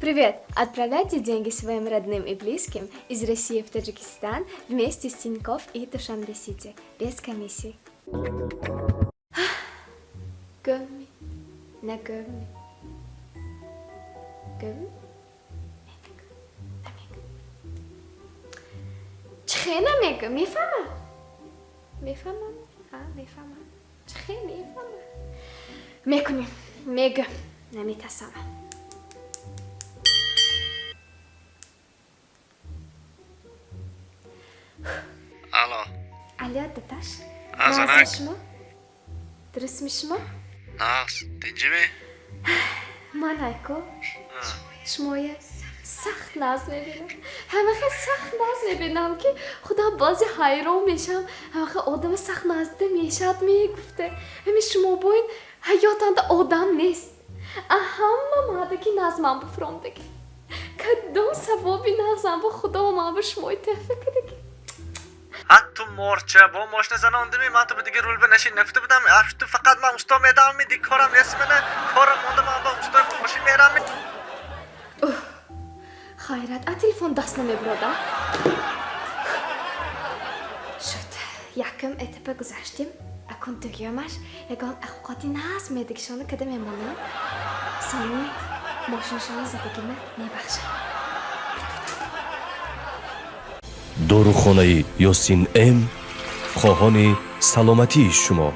Привет! Отправляйте деньги своим родным и близким из России в Таджикистан вместе с Тинькофф и Душанбе Сити без комиссии. Гӯмми, нагӯмми. Гӯмми? Намегӯ. Чихе намегӯ? Мефаҳмам? Мефаҳмам? Ҳа, мефаҳмам. Чихе мефаҳмам? Мекунем. Мегӯ. Наметасам. Алло. Алё, дадаш. А, занак. Шумо? Дурустми шумо? Нағз, тинҷиме? Ман айко шумоя сахт нағз мебинам. Ҳамаха сахт нағз мебинам, ки худам баъзе ҳайрон мешавам. Ҳамаха одама сахт нағз дида мешавад мегуфта. Ҳами шумо боин ҳаётанда одам нест. А ҳама мардаки нағз ман буфромдаги. Кадом савоби нағзам бо худо ман ба шумои тӯҳфа кардагӣ? Ҳа, ту морча бо мошина занондими, ман ту дига рул ба нашин нагуфта будам. Ту фақат ман усто медавами, ди корам нест, мана корам монда, ман ба устои мошин мерам. Хайрат, а телефон даст намебирода. Шуд, якум этапа гузаштем. Акун дуюмаш ягон авқоти нағз медигишона када мемонам. Сони мошиншона задагима мебахшам. Дорухонаи Ёсин М хоҳони саломатии шумо.